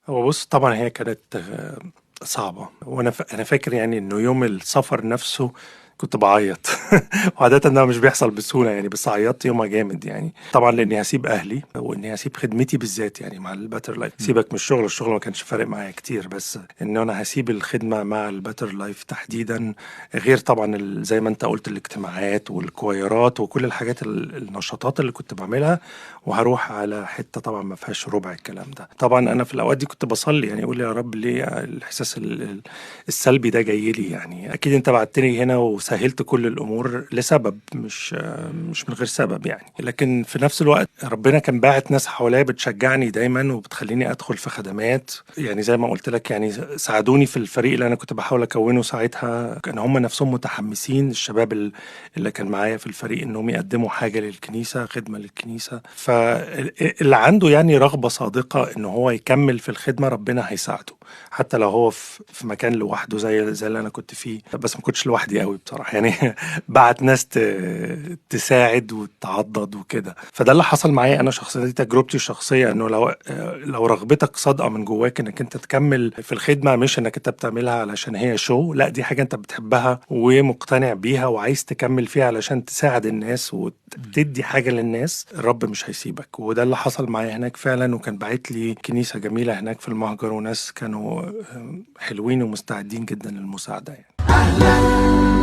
هو بص، طبعا هي كانت صعبة، وانا انا فاكر يعني انه يوم السفر نفسه كنت بعيط وعادة ده مش بيحصل بسهولة يعني، بس عيطت يومها جامد يعني، طبعا لاني هسيب اهلي واني هسيب خدمتي بالذات يعني مع ال Better Life. سيبك من الشغل، الشغل ما كانش فارق معايا كتير، بس ان انا هسيب الخدمة مع ال Better Life تحديدا، غير طبعا زي ما انت قلت الاجتماعات والكويرات وكل الحاجات النشاطات اللي كنت بعملها، وهروح على حتة طبعا ما فيهاش ربع الكلام ده. طبعا انا في الاوقات دي كنت بصلي يعني، اقول يا رب ليه الاحساس السلبي ده جاي لي يعني، اكيد انت بعتني هنا وسهلت كل الامور لسبب، مش من غير سبب يعني. لكن في نفس الوقت ربنا كان باعت ناس حواليا بتشجعني دايما وبتخليني ادخل في خدمات، يعني زي ما قلت لك يعني ساعدوني في الفريق اللي انا كنت بحاول اكونه ساعتها، كان هم نفسهم متحمسين، الشباب اللي كان معايا في الفريق، انهم يقدموا حاجة للكنيسة، خدمة للكنيسة. فاللي عنده يعني رغبة صادقة ان هو يكمل في الخدمة ربنا هيساعده، حتى لو هو في مكان لوحده زي اللي انا كنت فيه، بس ما كنتش لوحدي قوي بصراحة يعني بعت ناس تساعد وتعضد وكده. فده اللي حصل معايا انا شخصيا، دي تجربتي الشخصية، انه لو رغبتك صادقة من جواك انك انت تكمل في الخدمة، مش انك انت بتعملها علشان هي شو، لا دي حاجة انت بتحبها ومقتنع بيها وعايز تكمل فيها علشان تساعد الناس وتدي حاجة للناس، الرب مش هيسيبك. وده اللي حصل معايا هناك فعلا، وكان بعت لي كنيسة جميلة هناك في المهجر، وناس كانوا حلوين ومستعدين جدا للمساعدة يعني. أهلا